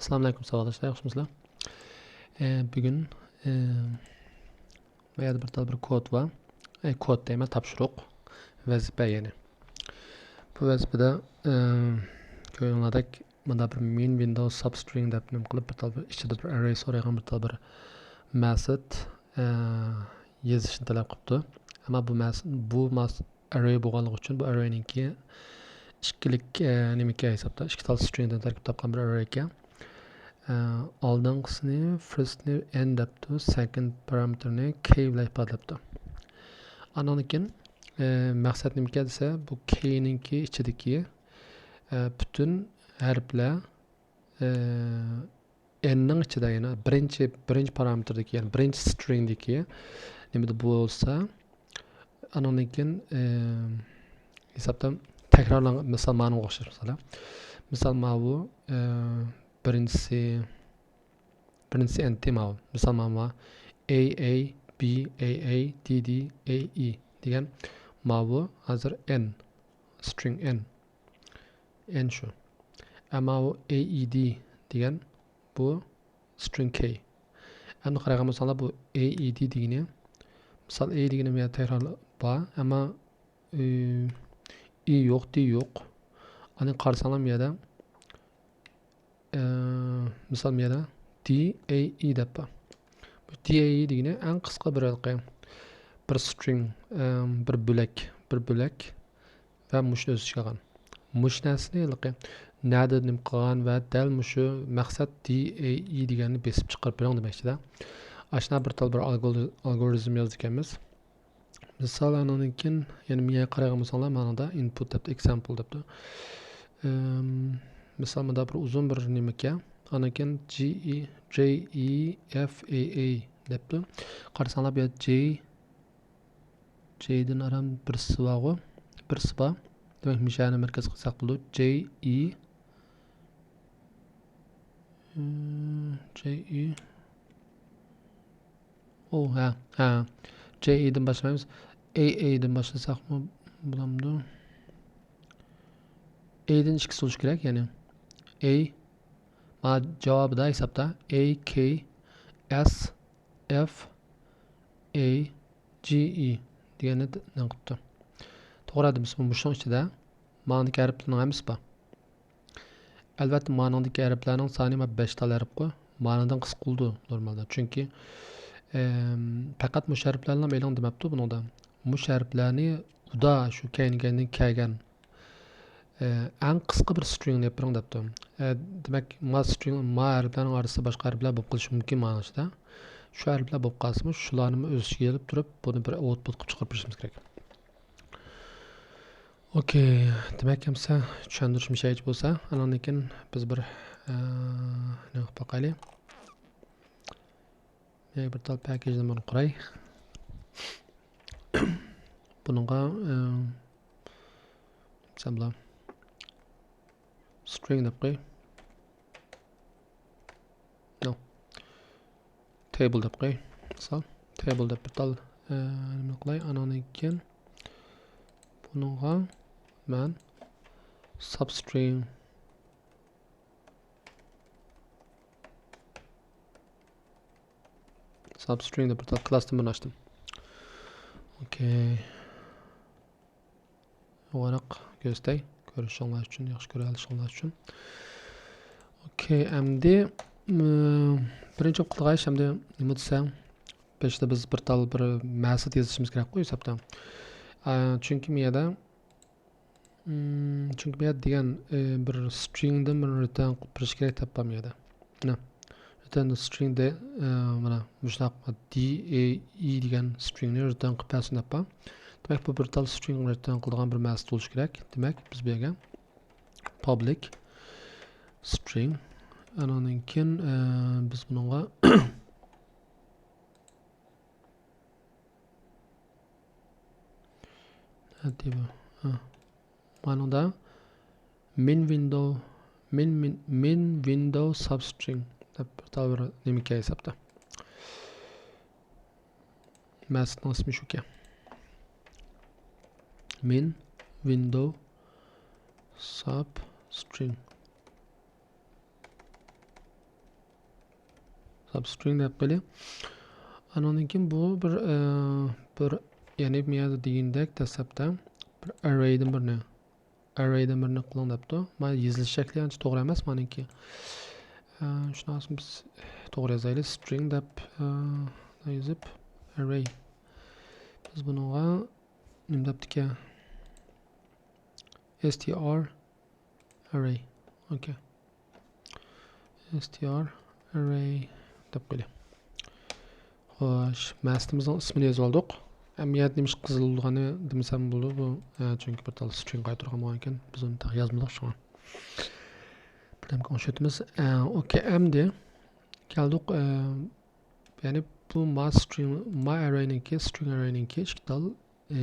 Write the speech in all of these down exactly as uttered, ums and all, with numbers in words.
ئەسسالامۇئەلەيكۇم ساۋاقداشلار، ياخشىمۇسىلەر؟ ئە، بۈگۈن، ئە، بۇ يەردە بىر تال بىر كود بار. ئە، كود دەيمەن، تاپشۇرۇق، ۋەزىپە يەنى. بۇ ۋەزىپىدە، ئە، كۆرگىنىڭلاردەك مۇنداق بىر مېن ۋىندوۋ سابسترىڭ دەپ نېمە قىلىپ، بىر تال بىر ئىچىدە بىر ئەررەي سورايدىغان بىر تال بىر مەسىت، ئە، يېزىشنى تەلەپ قىپتۇ. ئەمما بۇ مەس-، بۇ ماس-، ئەررەي بولغانلىقى ئۈچۈن بۇ ئەررەينىڭكى ئىككىلىك، ئە، نېمىكەن ھېسابتا، ئىككى تال سترىڭدىن تەركىب تاپقان بىر ئەررەيكەن. ئە، ئالدىنقىسىنى، فىرستنى ئېن دەپتۇ، سېكەند پارامېتىرنى كەي بىلەن ئىپادىلەپتۇ. ئاندىن كېيىن، ئە، مەقسەت نېمىكەن دېسە، بۇ كەينىڭكى ئىچىدىكى، ئە، پۈتۈن ھەرپلەر، ئە، ئېننىڭ ئىچىدە، يەنى بىرىنچى، بىرىنچى پارامېتىردىكى، يەنى بىرىنچى سترىڭدىكى نېمىدە بولسا، ئانىڭدىن كېيىن، ئە، ھېسابتا تەكرارلانغان، مىسال، مانىڭغا ئوخشاش، مىسال، مىسال، ماۋۇ، ئە، بىرىنچىسى، بىرىنچىسى ئېن تى ماۋۇ. مىسال، ماۋۇ ئەي ئەي، بى ئەي ئەي، دى دى، ئەي ئى دېگەن ماۋۇ ھازىر ئېن، سترىڭ ئېن. ئېن شۇ. ئەمما بۇ ئەي ئى دى دېگەن بۇ سترىڭ كەي. ئەمدى قارايدىغان بولساڭلار، بۇ ئەي ئى دى دېگىنى، مىسال، ئەي دېگىنى بۇ يەردە تەكرار بار، ئەمما، ئى، ئى يوق، دى يوق. ئاندىن قارىساڭلار بۇ يەردە، ئى، مىسال، بۇ يەردە دى ئەي ئى دەپ بار. بۇ دى ئەي ئى دېگىنى ئەڭ قىسقا بىر ھېلىقى بىر سترىڭ، ئى، بىر بۆلەك، بىر بۆلەك. ۋە مۇشۇنى ئۆز ئىچىگە ئالغان. مۇشۇ نەرسىنى ھېلىقى نەدە نېمە قىلغان ۋە دەل مۇشۇ مەقسەت دى ئەي ئى دېگەننى بېسىپ چىقىرىپ بېرىڭ دېمەكچىدە. ئاشۇنداق بىر تال بىر ئالگورىز-، ئالگورىزم يازىدىكەنمىز. مىسال، ئانىڭدىن كېيىن يەنە مېڭە قارايدىغان بولساڭلار، مانا دا ئىنپۇت دەپتۇ، ئېكزامپل دەپتۇ. ئىم، مىسال، مۇندا بىر ئۇزۇن بىر نېمىكەن. ئاندىن كېيىن جى ئى، جەي ئى ئەف ئەي ئەي دەپتۇ. قارىساڭلار، بۇ يەردە جەي جەيدىن ئاران بىرسى بارغۇ، بىرسى بار. دېمەك، مۇشۇ يەرنى مەركەز قىلساق بولىدۇ. جەي ئى، ئىم، جەي ئى. ئو، ھە، ھە. جەي ئىدىن باشلايمىز. ئەي ئەيدىن باشلىساقمۇ بولامدۇ؟ ئەيدىن ئىككىسى بولۇشى كېرەك، يەنى. ئەي. ما جاۋابىدا ھېسابتا ئەي كەي ئەس ئەف ئەي جى ئى دېگەننى نېمە قىپتۇ. توغرا دېمىسىمۇ مۇشۇنىڭ ئىچىدە مانىڭدىكى ھەرپلەرنىڭ ھەممىسى بار. ئەلۋەتتە، مانىڭدىكى ھەرپلەرنىڭ سانى ما بەش تال ھەرپقۇ، مانىڭدىن قىسقا بولىدۇ نورمالدا. چۈنكى، ئەم، پەقەت مۇشۇ ھەرپلەرنىلا ئېلىڭ دېمەپتۇ بۇنىڭدا. مۇشۇ ھەرپلەرنى ئۇدا شۇ كەينى-كەينىدىن كەلگەن ئە، ئەڭ قىسقا بىر سترىڭنى ئېلىپ بېرىڭ دەپتۇ. ئە، دېمەك، ما سترىڭ، ما ھەرپلەرنىڭ ئارىسىدا باشقا ھەرپلەر بولۇپ قېلىشى مۇمكىن مانا ئىچىدە. شۇ ھەرپلەر بولۇپ قالسىمۇ، شۇلارنىمۇ ئۆز ئىچىگە ئېلىپ تۇرۇپ، بۇنى بىر ئاۋتپۇت قىلىپ چىقىرىپ بېرىشىمىز كېرەك. ئوكەي، دېمەك، ئەمسە چۈشەندۈرۈشۈم شەيچە بولسا، ئانىڭدىن كېيىن بىز بىر، ئە، نېمە قىلىپ باقايلى. مەن بىر تال پەكىجنى بۇنى قۇراي. بۇنىڭغا، ئە، سەبلا سترىڭ دەپ قوي. نو. تەيبىل دەپ قوي. مىسال، تەيبىل دەپ بىر تال، ئە، نېمە قىلاي؟ ئانىڭدىن كېيىن بۇنىڭغا مەن سابسترىڭ سابسترىڭ دەپ بىر تال كىلاستىن بىرنى ئاچتىم. ئوكەي. ۋاراق كۆرسىتەي. كۆرۈشۈڭلار ئۈچۈن، ياخشى كۆرەلىشىڭلار ئۈچۈن. ئوكەي، ئەمدى، م، بىرىنچى قىلغان ئىش ئەمدى نېمە دېسە، بېشىدا بىز بىر تال بىر مەسىت يېزىشىمىز كېرەكقۇ ھېسابتا. ئە، چۈنكى مۇ يەردە مم، چۈنكى بۇ يەردە دېگەن، ئى، بىر سترىڭدىن بىر رىتېرن قىلىپ بېرىش كېرەك دەپ بار بۇ يەردە. مانا، رىتېرن سترىڭ دە، ئى، مانا مۇشۇنداق دى ئەي ئى دېگەن سترىڭنى رىتېرن قىلىپ بەرسۇن دەپ بار. دېمەك، بۇ بىر تال سترىڭ رىتېرن قىلىدىغان بىر مەسىت بولۇشى كېرەك. دېمەك، بىز بۇ يەرگە پابلىك سترىڭ، ئانىڭدىن كېيىن، ئى، بىز بۇنىڭغا نەدە بۇ؟ ھە. مانىڭدا مېن ۋىندوۋ، مېن، مېن، مېن ۋىندوۋ سابسترىڭ دەپ بىر تال بىر نېمىكەن ھېسابتا. مەسىتنىڭ ئىسمى شۇكەن. مېن ۋىندوۋ سابسترىڭ. سابسترىڭ دەپ قويايلى. ئانىڭدىن كېيىن بۇ بىر، ئە، بىر، يەنى مەن دېگەندەك دەسلەپتە بىر ئەررەيدىن بىرنى، ئەررەيدىن بىرنى قىلىڭ دەپتۇ. مانا يېزىلىش شەكلى ئانچە توغرا ئەمەس مانىڭكى. ئە، شۇنىڭ ئۈچۈن بىز توغرا يازايلى. سترىڭ دەپ، ئە، يېزىپ، ئەررەي. بىز بۇنىڭغا نېمە دەپتىكەن؟ ئېس تى ئار ئەررەي. ئوكەي. ئېس تى ئار ئەررەي دەپ قويايلى. خوش، مەسىتىمىزنىڭ ئىسمىنى يېزىۋالدۇق. ئەمەلىيەتتە نېمىشقا قىزىل بولغاننى دېمىسەم بولىدۇ. بۇ، ئە، چۈنكى بىر تال سترىڭ قايتۇرغان بولغان ئىكەن، بىز ئۇنى تېخى يازمىدۇق شۇڭا. بىردەمگە ئوڭشىۋېتىمىز. ئە، ئوكەي، ئەمدى كەلدۇق. ئە، يەنى بۇ ما سترىڭ، ما ئەررەينىڭكى، سترىڭ ئەررەينىڭكى ئىككى تال ئى،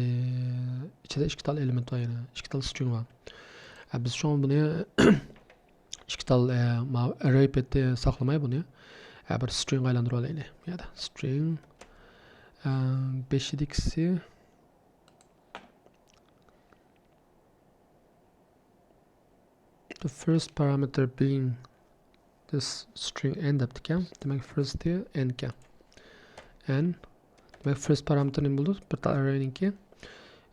ئىچىدە ئىككى تال ئېلېمېنت بار، يەنە ئىككى تال سترىڭ بار. ئە، بىز شۇڭا بۇنى ئىككى تال، ئە، ماۋۇ ئەررەي پېتى ساقلىماي بۇنى، ئە، بىر سترىڭغا ئايلاندۇرۇۋالايلى. بۇ يەردە سترىڭ، ئە، بېشىدىكىسى the first parameter being this string n دەپتىكەن. دېمەك، first ئى n ئىكەن. N. دېمەك، first پارامېتىر نېمە بولدى؟ بىر تال ئەررەينىڭكى.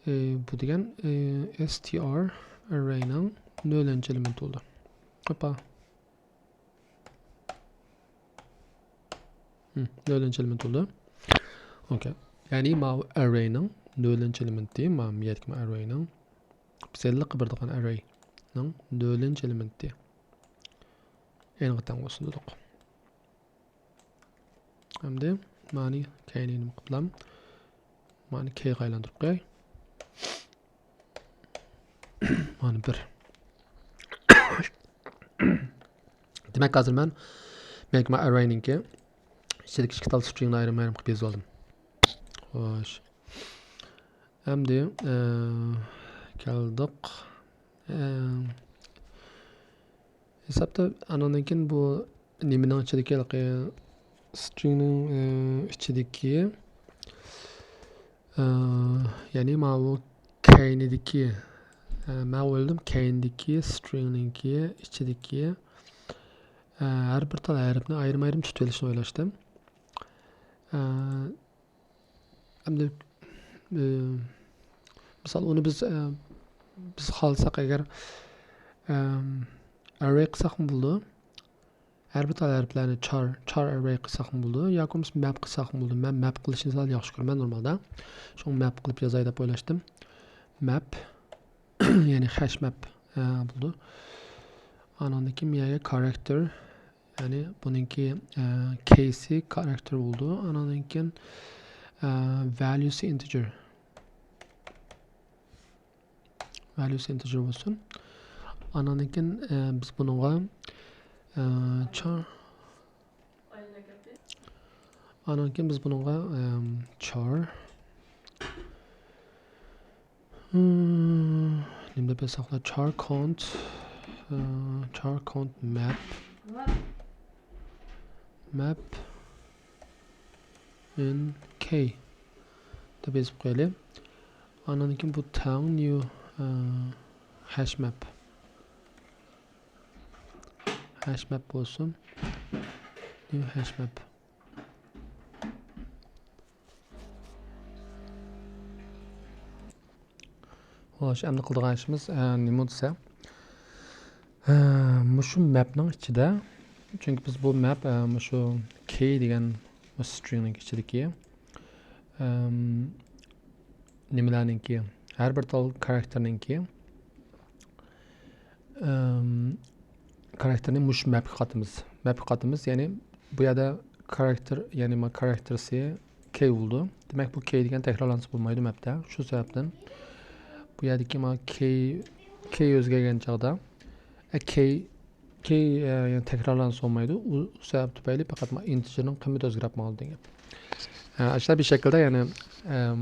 ئى، بۇ دېگەن، ئى، ئېس تى ئار ئەررەينىڭ نۆلىنچى ئېلېمېنتى بولدى. ھوپا. ھىم، نۆلىنچى ئېلېمېنت بولدى. ئوكەي. يەنى ماۋۇ ئەررەينىڭ نۆلىنچى ئېلېمېنتى، ماۋۇ مىيەتكە ئەررەينىڭ بىز ھېلىقى بېرىدىغان ئەررەينىڭ نۆلىنچى ئېلېمېنتى. n غا تەڭ بولسۇن دېدۇق. ئەمدى مانى كەينى نېمە قىلىپ بولام؟ مانى كەيگە ئايلاندۇرۇپ قوياي. مانى بىر. دېمەك، ھازىر مەن مەجمۇئە ئەررەينىڭكى ئىچىدىكى ئىككى تال سترىڭنى ئايرىم-ئايرىم قىلىپ يېزىۋالدىم. خوش. ئەمدى، ئە، كەلدۇق. ئە، ھېسابتا ئانىڭدىن كېيىن بۇ نېمىنىڭ ئىچىدىكى ھېلىقى سترىڭنىڭ، ئە، ئىچىدىكى، ئە، يەنى ماۋۇ كەينىدىكى، ئە، مەن ئويلىدىم، كەينىدىكى سترىڭنىڭكى ئىچىدىكى، ئە، ھەر بىر تال ھەرپنى ئايرىم-ئايرىم تۇتۇۋېلىشنى ئويلاشتىم. ئە، ئەمدى، ئى، مىسال، ئۇنى بىز، ئە، بىز خالىساق ئەگەر، ئەم، ئەررەي قىلساقمۇ بولىدۇ. ھەر بىر تال ھەرپلەرنى چار، چار ئەررەي قىلساقمۇ بولىدۇ. ياكى بولمىسا مەپ قىلساقمۇ بولىدۇ. مەن مەپ قىلىشنى سەل ياخشى كۆرىمەن نورمالدا. شۇڭا مەپ قىلىپ يازاي دەپ ئويلاشتىم. مەپ، يەنى خەش مەپ، ئە، بولىدۇ. ئانىڭدىن كېيىن يەنە كارەكتېر، يەنى بۇنىڭكى، ئە، كېيسى كارەكتېر بولىدۇ. ئانىڭدىن كېيىن، ئە، ۋەليۇسى ئىنتېجېر. ۋەليۇسى ئىنتېجېر بولسۇن. ئانىڭدىن كېيىن، ئە، بىز بۇنىڭغا، ئە، چار، ئانىڭدىن كېيىن بىز بۇنىڭغا، ئەم، چار، ھىم، نېمە دەپ يازساقلا، چار كاونت، ئە، چار كاونت مەپ، مەپ ئىن كەي دەپ يېزىپ قويايلى. ئانىڭدىن كېيىن بۇ تەڭ نيۇ، ئە، ھەش مەپ. ھەش مەپ بولسۇن. نيۇ ھەش مەپ. خوش، ئەمدى قىلىدىغان ئىشىمىز، ئە، نېمە دېسە، ئە، مۇشۇ مەپنىڭ ئىچىدە، چۈنكى بىز بۇ مەپ، ئە، مۇشۇ كېي دېگەن مۇشۇ سترىڭنىڭ ئىچىدىكى، ئەم، نېمىلەرنىڭكى، ھەر بىر تال كارەكتېرنىڭكى، ئەم، كارەكتېرنى مۇشۇ مەپكە قاتىمىز. مەپكە قاتىمىز، يەنى بۇ يەردە كارەكتېر، يەنى ما كارەكتېرسى كېي بولىدۇ. دېمەك، بۇ كېي دېگەن تەكرارلانسا بولمايدۇ مەپتە. شۇ سەۋەبتىن بۇ يەردىكى ما كېي، كېي ئۆزگەرگەن چاغدا، ئە، كېي، كېي، ئە، يەنى تەكرارلانسا بولمايدۇ. ئۇ سەۋەب تۈپەيلى پەقەت ما ئىنتېجېرنىڭ قىممىتى ئۆزگىرىپ ماڭىدۇ دېگەن. ئە، ئاشۇنداق بىر شەكىلدە، يەنى، ئەم،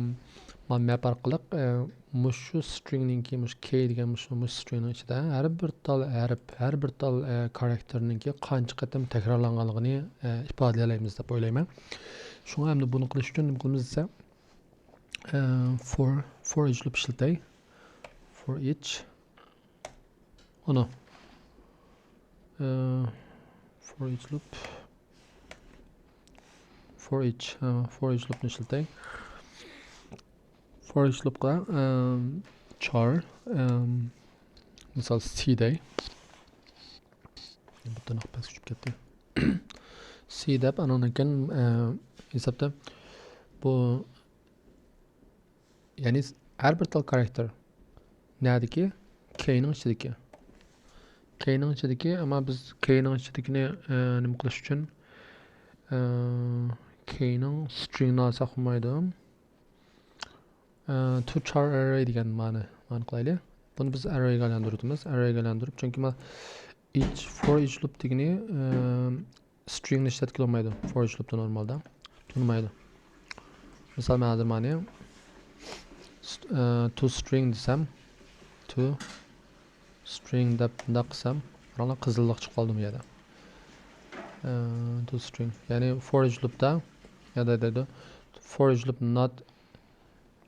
ما مەپ ئارقىلىق، ئە، مۇشۇ سترىڭنىڭكى، مۇشۇ كېي دېگەن مۇشۇ، مۇشۇ سترىڭنىڭ ئىچىدە ھەر بىر تال ھەرپ، ھەر بىر تال، ئە، كارەكتېرنىڭكى قانچە قېتىم تەكرارلانغانلىقىنى، ئە، ئىپادىلىيەلەيمىز دەپ ئويلايمەن. شۇڭا ئەمدى بۇنى قىلىش ئۈچۈن نېمە قىلىمىز دېسە، ئە، for، for each لوپ ئىشلىتەي. For each. ئۇنى. ئە، for each لوپ. for each، ئە، for each لوپنى ئىشلىتەي. For each لوپقا، ئەم، char، ئەم، مىسال، سى دەي. بۇ تىرناق پەسكە چۈشۈپ كەتتى. سى دەپ، ئانىڭدىن كېيىن، ئە، ھېسابتا بۇ، يەنى ھەر بىر تال كارەكتېر نەدىكى؟ كېينىڭ ئىچىدىكى. كېينىڭ ئىچىدىكى، ئەمما بىز كېينىڭ ئىچىدىكىنى، ئە، نېمە قىلىش ئۈچۈن، ئە، كېينىڭ سترىڭنى ئالساق بولمايدۇ. ئە، to char array دېگەن مەنە، مەنە قىلايلى. بۇنى بىز ئەررەيگە ئايلاندۇرۇۋېتىمىز. ئەررەيگە ئايلاندۇرۇپ، چۈنكى ما each، for each لوپ دېگىنى، ئە، سترىڭنى ئىشلەتكىلى بولمايدۇ. For each لوپتا نورمالدا تونۇمايدۇ. مىسال، مەن ھازىر مانى ست-، ئە، to string دېسەم، to string دەپ بۇنداق قىلسام، قاراڭلار، قىزىللىق چىقىپ قالدى بۇ يەردە. ئە، to string، يەنى for each لوپتا، يا دەيدۇ، for each loop not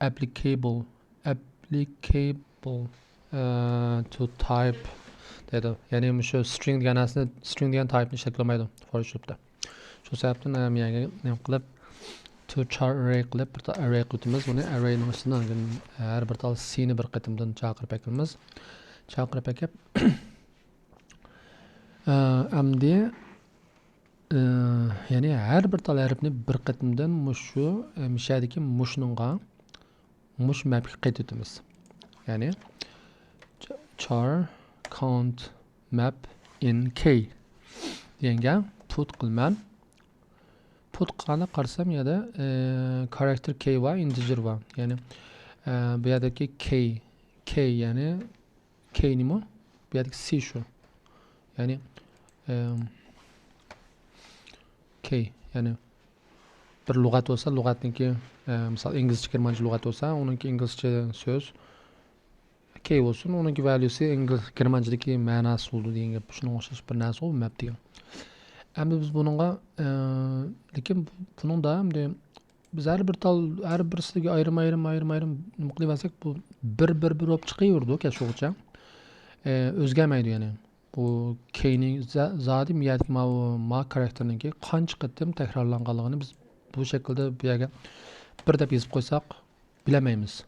applicable، applicable، ئە، to type دەيدۇ. يەنى مۇشۇ سترىڭ دېگەن نەرسىنى، سترىڭ دېگەن تايپنى ئىشلەتكىلى بولمايدۇ for each لوپتا. شۇ سەۋەبتىن، ئە، مەيەگە نېمە قىلىپ، to char array قىلىپ، بىر تال ئەررەي قىلىۋېتىمىز. بۇنى ئەررەينىڭ ئىچىدىن ھەر بىر تال سىنى بىر قېتىمدىن چاقىرىپ ئەكىلىمىز. چاقىرىپ ئەكەپ، ئە، ئەمدى، ئە، يەنى ھەر بىر تال ھەرپنى بىر قېتىمدىن مۇشۇ، ئە، مىشەدىكى مۇشۇنىڭغا، مۇشۇ مەپكە قايتىۋېتىمىز. يەنى char count map in k دېگەنگە put قىلىمەن. Put قىلغاندا قارىسام، يەردە، ئە، كارەكتېر كەي بار، ئىنتېجېر بار. يەنى، ئە، بۇ يەردىكى كەي، كەي، يەنى كەي نېمە؟ بۇ يەردىكى سى شۇ. يەنى، ئەم، كەي، يەنى بىر لۇغەت بولسا، لۇغەتنىڭكى، ئە، مىسال، ئىنگلىزچە، گېرمانچە لۇغەت بولسا، ئۇنىڭكى ئىنگلىزچە سۆز كەي بولسۇن، ئۇنىڭكى ۋەليۇسى ئىنگلىز-، گېرمانچىدىكى مەناسى بولىدۇ دېگەن گەپ. شۇنىڭغا ئوخشاش بىر نەرسە بۇ مەپ دېگەن. ئەمدى بىز بۇنىڭغا، ئە، لېكىن بۇ-، بۇنىڭدا ئەمدى بىز ھەر بىر تال، ھەر بىرسىگە ئايرىم، ئايرىم، ئايرىم، ئايرىم نېمە قىلىۋەرسەك، بۇ بىر، بىر، بىر بولۇپ چىقىۋېرىدۇ كەچۈرگۈچە. ئە، ئۆزگەرمەيدۇ يەنى. بۇ كەينى زا-، زادى مۇ يەردىكى ماۋۇ ما كارەكتېرنىڭكى قانچە قېتىم تەكرارلانغانلىقىنى بىز بۇ شەكىلدە بۇ يەرگە بىر دەپ يېزىپ قويساق، بىلەلمەيمىز.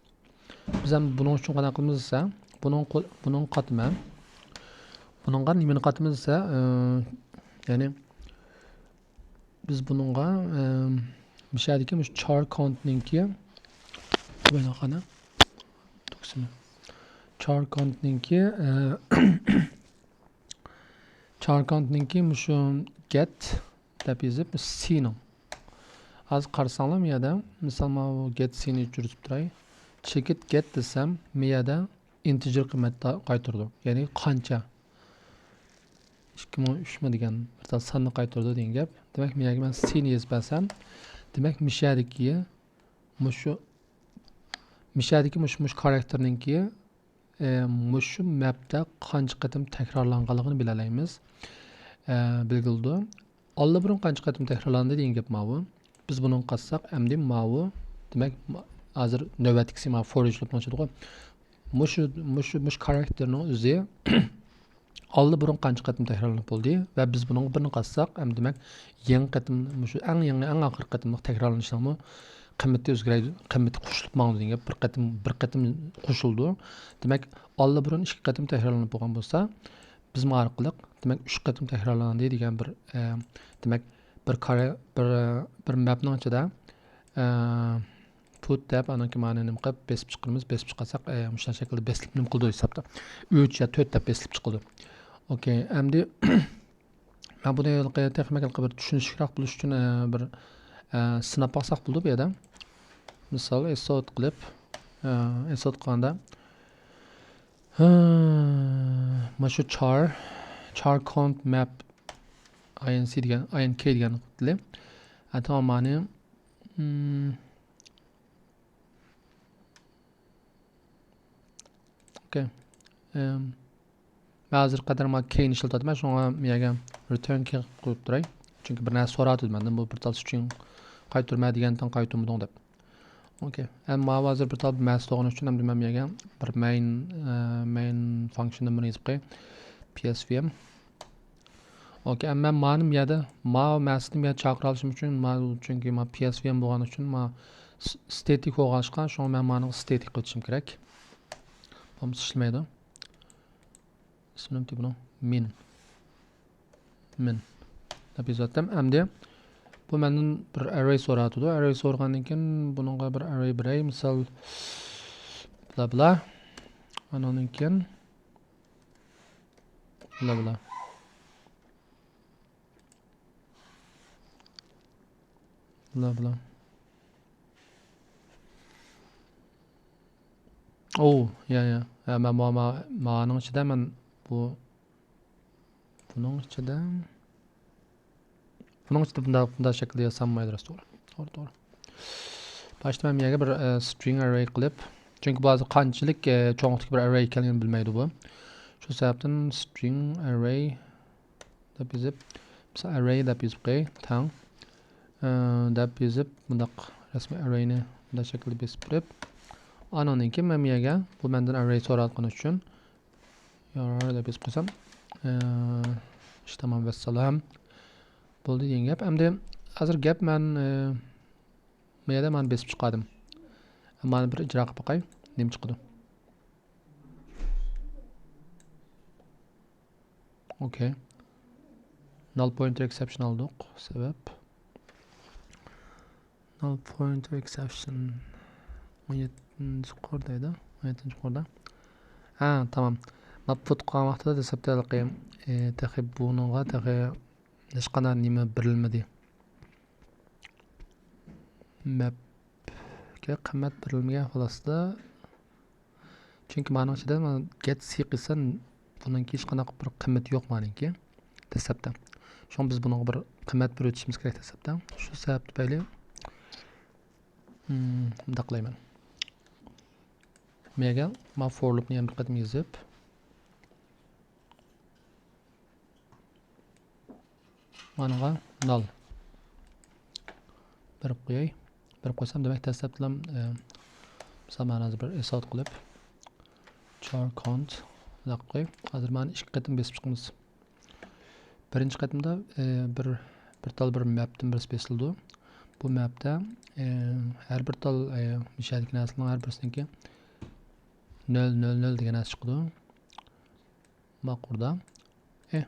بىز ھەم بۇنىڭ ئۈچۈن قانداق قىلىمىز دېسە، بۇنىڭ قو-، بۇنىڭغا قاتىمەن. بۇنىڭغا نېمىنى قاتىمىز دېسە، ئى، يەنى بىز بۇنىڭغا، ئى، مۇشۇ يەردىكى مۇشۇ char count نىڭكى، قانا، توكسىمەن. Char count نىڭكى، ئى، char count نىڭكى مۇشۇ get دەپ يېزىپ، سىنىڭ. ھازىر قارىساڭلار، مۇ يەردە، مىسال، ماۋۇ get سىنى ئۆچۈرۈپ تۇراي. Check it get دېسەم، مۇ يەردە integer قىممەت قايتۇرىدۇ. يەنى قانچە؟ ئىككىمۇ، ئۈچمۇ دېگەن بىر تال ساننى قايتۇرىدۇ دېگەن گەپ. دېمەك، مۇ يەرگە مەن سىنى يېزىپ بەرسەم، دېمەك، مۇشۇ يەردىكى مۇشۇ، مۇشۇ يەردىكى مۇشۇ، مۇشۇ كارەكتېرنىڭكى ئە، مۇشۇ مەپتە قانچە قېتىم تەكرارلانغانلىقىنى بىلەلەيمىز. ئە، بىلگىلىدۇ. ئاللىبۇرۇن قانچە قېتىم تەكرارلاندى دېگەن گەپ ماۋۇ. بىز بۇنىڭغا قاتساق، ئەمدى ماۋۇ، دېمەك، ھازىر نۆۋەتتىكىسى ماۋۇ for each لوپنىڭ ئىچىدىغۇ. مۇشۇ، مۇشۇ، مۇشۇ كارەكتېرنىڭ ئۆزى ئاللىبۇرۇن قانچە قېتىم تەكرارلىنىپ بولدى ۋە بىز بۇنىڭغا بىرنى قاتساق، ئەمدى دېمەك، يېڭى قېتىم، مۇشۇ ئەڭ يېڭى، ئەڭ ئاخىرقى قېتىملىق تەكرارلىنىشنىڭمۇ قىممىتى ئۆزگىرەيدۇ، قىممىتى قوشۇلۇپ ماڭىدۇ دېگەن گەپ. بىر قېتىم، بىر قېتىم قوشۇلىدۇ. دېمەك، ئاللىبۇرۇن ئىككى قېتىم تەكرارلىنىپ بولغان بولسا، بىز مانا ئارقىلىق، دېمەك، ئۈچ قېتىم تەكرارلاندى دېگەن بىر، ئە، دېمەك، بىر كارە-، بىر، بىر مەپنىڭ ئىچىدە، ئە، put دەپ، ئانىڭكى مانى نېمە قىلىپ بېسىپ چىقىرىمىز. بېسىپ چىقارساق، ئە، مۇشۇنداق شەكىلدە بېسىلىپ نېمە قىلىدۇ ھېسابتا. ئۈچ يا تۆت دەپ بېسىلىپ چىقىدۇ. ئوكەي، ئەمدى مەن بۇنى ھېلىقى تېخىمۇ ھېلىقى بىر چۈشىنىشلىكرەك بولۇش ئۈچۈن، ئە، بىر، ئە، سىناپ باقساق بولىدۇ بۇ يەردە. مىسال، ئېسوت قىلىپ، ئە، ئېسوت قىلغاندا، ھە، مانا شۇ char، char count map، I N C دېگەن، I N K دېگەن قىلدى. ئەتە مانى، مم، ئوكەي. ئەم، مەن ھازىر قەدەر مانا كەينى ئىشلىتىۋاتىمەن، شۇڭا مەن يەرگە return key قويۇپ تۇراي. چۈنكى بىر نەرسە سوراۋاتىدۇ مەندىن، بۇ بىر تال string قايتۇرما دېگەنتىڭ قايتۇرمىدىڭ دەپ. ئوكەي. ئەمما ماۋۇ ھازىر بىر تال مەسىلە بولغىنى ئۈچۈن، ئەمدى مەن يەرگە بىر main، ئە، main function نومۇرىنى يېزىپ قوياي. P S V M. ئوكەي، مەن مانىم يەردە، ما مەسىلىم يەردە چاقىرالىشىم ئۈچۈن، ما، چۈنكى ما پي ئېس ۋي ئېم بولغان ئۈچۈن، ما س-، ستېتىك بولغان ئىشقا، شۇڭا مەن مانىڭغا ستېتىك قىلىشىم كېرەك. بولمىسا ئىشلىمەيدۇ. ئىسمىنى بۇنىڭ مىن. مىن. دەپ يېزىۋەتتىم. ئەمدى بۇ مەندىن بىر ئەررەي سوراۋاتىدۇ. ئەررەي سورىغاندىن كېيىن بۇنىڭغا بىر ئەررەي بېرەي. مىسال، بىلا بىلا. ئانىڭدىن كېيىن بىلا بىلا. بىلا بىلا. ئوۋ، يا، يا. يا، مەن ما-، ما-، مانىڭ ئىچىدە مەن بۇ، بۇنىڭ ئىچىدە، بۇنىڭ ئىچىدە بۇنداق، بۇنداق شەكىلدە ياسانمايدۇ، راست، توغرا. توغرا، توغرا. باشتا مەن بۇ يەرگە بىر، ئە، سترىڭ ئەررەي قىلىپ، چۈنكى بۇ ھازىر قانچىلىك، ئە، چوڭلۇقتىكى بىر ئەررەي ئىكەنلىكىنى بىلمەيدۇ بۇ. شۇ سەۋەبتىن سترىڭ ئەررەي دەپ يېزىپ، مىسال، ئەررەي دەپ يېزىپ قوياي، تەڭ، ئە، دەپ يېزىپ، مۇنداق رەسمىي ئەررەينى مۇنداق شەكىلدە بېسىپ بېرىپ، ئانىڭدىن كېيىن مەن بۇ يەرگە، بۇ مەندىن ئەررەي سوراۋاتقىنى ئۈچۈن، يارار دەپ يېزىپ قويسام، ئە، ئىش تامام، ۋەسسالام. بولدى دېگەن گەپ. ئەمدى ھازىر گەپ مەن، ئە، بۇ يەردە مانا بېسىپ چىقاردىم. مانا بىر ئىجرا قىلىپ باقاي، نېمە چىقىدۇ. ئوكەي. Null pointer exception ئالدۇق. سەۋەب، null pointer exception. ئون يەتتىنچى قۇر دەيدۇ. ئون يەتتىنچى قۇردا. ھە، تامام. مانا پۇت قالغان ۋاقتىدا دەسلەپتە ھېلىقى، ئى، تېخى بۇنىڭغا تېخى ھېچقانداق نېمە بېرىلمىدى. مەپكە قىممەت بېرىلمىگەن خۇلاسىدا. چۈنكى مانىڭ ئىچىدە مانا گەت سىقىسەن، بۇنىڭكى ھېچقانداق بىر قىممىتى يوق مانىڭكى دەسلەپتە. شۇڭا بىز بۇنىڭغا بىر قىممەت بېرىۋېتىشىمىز كېرەك دەسلەپتە. شۇ سەۋەب تۈپەيلى، مم، مۇنداق قىلايمەن. مەيەگە ما for لوپنى يەنە بىر قېتىم يېزىپ، مانىڭغا null بېرىپ قوياي. بېرىپ قويسام، دېمەك، دەسلەپتىلا، ئە، مىسال، مانا ھازىر بىر assout قىلىپ، char count قىلىپ قوياي. ھازىر مانا ئىككى قېتىم بېسىپ چىقىمىز. بىرىنچى قېتىمدا، ئە، بىر، بىر تال بىر مەپتىن بىرسى بېسىلىدۇ. بۇ مەپتە، ئە، ھەر بىر تال، ئە، مۇشۇ يەردىكى نەرسىنىڭ ھەر بىرسىنىڭكى نۆل، نۆل، نۆل دېگەن نەرسە چىقىدۇ. ماقۇردا. ئە،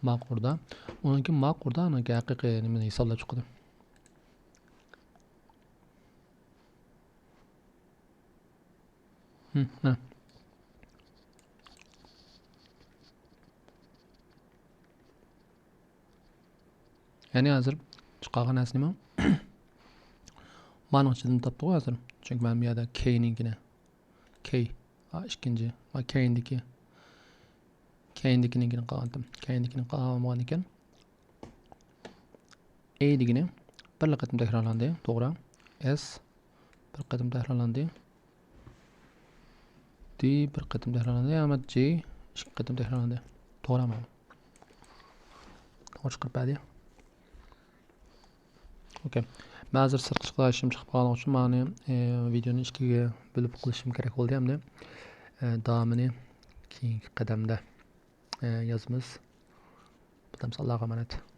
ماقۇردا. ئۇنىڭكى ماقۇردا، ئۇنىڭكى ھەقىقىي نېمىنى ھېسابلاپ چىقىدۇ. ھە، ھە. يەنى ھازىر چىقارغان نەرسە نېمە؟ مانىڭ ئىچىدىن تاپتىغۇ ھازىر. چۈنكى مەن بۇ يەردە كېينىڭكىنى، كېي، ھا، ئىككىنچى، ھا، كېيىندىكى، كېيىندىكىنىڭكىنى قالغانتىم. كېيىندىكىنى قالغان بولغان ئىكەن. ئەي دېگىنى بىرلا قېتىم تەكرارلاندى، توغرا. ئېس بىر قېتىم تەكرارلاندى. دى بىر قېتىم تەكرارلاندى. ئەمما جى ئىككى قېتىم تەكرارلاندى. توغرا مانا. توغرا چىقىرىپ بەردى. ئوكەي. مەن ھازىر سىرتقا چىقىدىغان ئىشىم چىقىپ قالغان ئۈچۈن مانا، ئى، ۋىدېونى ئىككىگە بۆلۈپ قىلىشىم كېرەك بولدى ئەمدى. ئى، داۋامىنى كېيىنكى قەدەمدە، ئى، يازىمىز. بۇدام ساللاغا ئامانەت.